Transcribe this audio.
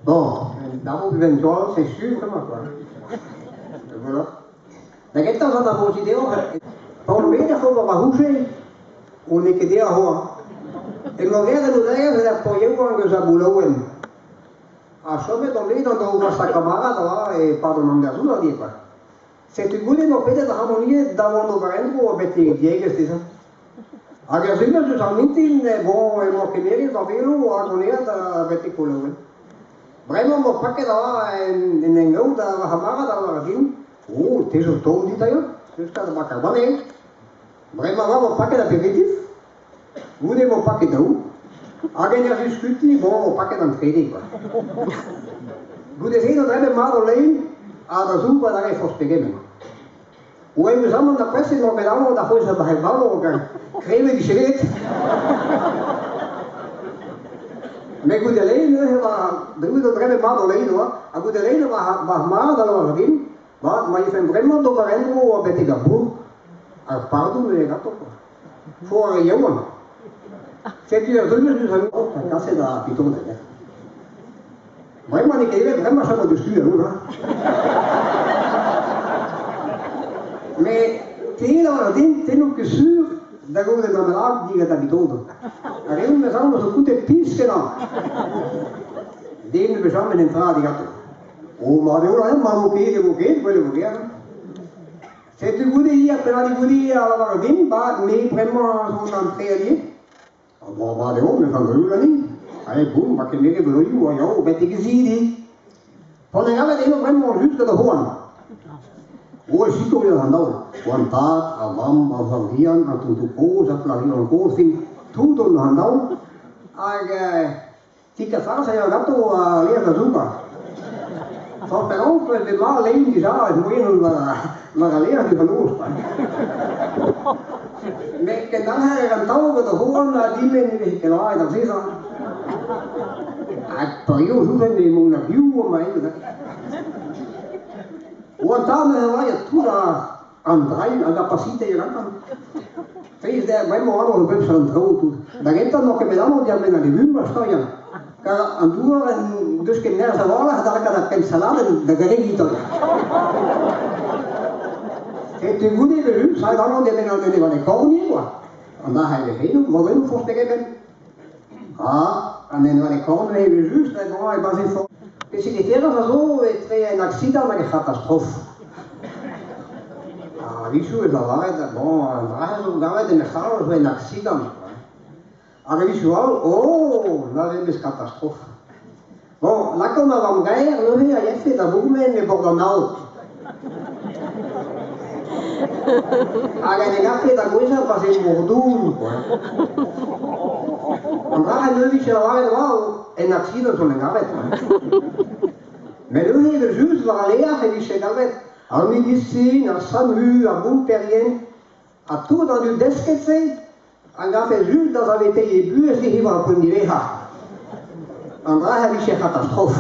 Bon, un 20 c'est sûr bremañ quoi. Voilà. Da gentañ gant ar boziñ deoc'h, pa on bet ec'h ober ma c'houche, on n'eo ket dezhañ c'hoazh. Emañ graet an odaer er paotr yaouank eus ar Boulaouenn. Ha chomet on bet an daou vrasañ kamarad a e-pad an hanter-soudard ivez kwa. Setu goude 'moa pedet ac'hanon ivez da vont d'ober en-dro betek diegezh dezhañ. Hag er sul eus ar mintin, bon, emañ kemeret va velo hag on aet betek Boulaouenn. Bremañ 'moa paket avat en en engaou da va c'hamarad a lavar din Oh, te zo tomm dit aze, teus ket da bakañ banne. Bremañ 'vat 'moa paket aperitif, goude 'moa paket daou, hag en ur ziskutiñ, bon, 'moa paket an trede kwa. Goude-se da dremen mat o lein ha da zoubañ da reiñ forzh pegement. Oa eus amañ na prest emañ bet amañ da c'hwezhañ ma c'hebalo gant krevet vije bet. Met goude lein neuze war deuet da dremen mat o lein oa, ha goude lein war war mat a lavar din, mat ma yefen bremañ d'ober en-dro betek ar bourk, ar pardon eo ganto kwa. Foar ar yaouank. Setu ar zulvezh eus an kaset ar pitoned. Bremañ n'eo ket evet, bremañ chom diouzhtu alour hein. Met te lavar din, te n'out ket sur da gaout un dra bennak digant ar bitodenn. Ar reoù 'meus aon zo koutet pizh-kenañ. Den ne vez james en tra diganto. Oh, mat eo hein, ma vo ket e vo ket, gwell e vo ket. Setu goude ar pennadig goude a lavar din, ba me bremañ zo an tre Bon, mat eo, me 'zo ganin. Allez, boum, va kemeret broioù, a ya, betek e zidi. P'on en gavet eno bremañ just gant ar c'hoant. O, e sikour an daol. O an tad, ar vamm, ar vamm-vihan, an tontoù kozh, ar plac'h kozh, fin, tout on an daol. Hag ti kafarz a ya ganto a lez da zougañ. Forzh penaos, e vez mat lein dija, ez moaien war al lez diouzh an noz. Met kendalc'her an taol gant ar c'hoant ha din-me ne veze ket lavaret ar se-se. Hag pa eo souden emaon ar piv amañ ivez. Oan tad neuze lavaret tout an drailh hag ar pasite gantañ. Feiz dezhañ bremañ anv bep seurt traoù tout. Da gentañ n'on ket bet anv diarbenn al legum a steuñv. Kar an douar en deus ket nerzh a-walc'h da lakaat ar penn-saladenn da gregiñ taol. Setu goude evel-just, aet anv diarbenn an deneval kornier oa. An arc'hell eno, modennoù forzh pegement. Ah, an deneval korn evel-just, emañ e-barzh e forn. Peseurt diferañs a zo etre un aksidant hag ur c'hatastrof? A-wechoù e lavaret, bon, an dra-se zo gavet en ur sal zo un aksidant. Hag a-wechoù all, oh, na memes katastrof. Bon, lakaomp ma vamm-gaer neuze a yefe da bourmen e bord an aod. Hag en e gafe da gouezhañ pa 'z eo mor doun, quoi. An dra-se neuze vije lavaret oa en aksidant zo en gavet. Met neuze evel-just war al leac'h e vije galvet ar medisin, ar SAMU, ar bomperien, Ha tout an dud desket-se a gafe just da saveteiñ e buhez hiziv ar poent diwezhañ. An dra-se a vije katastrof.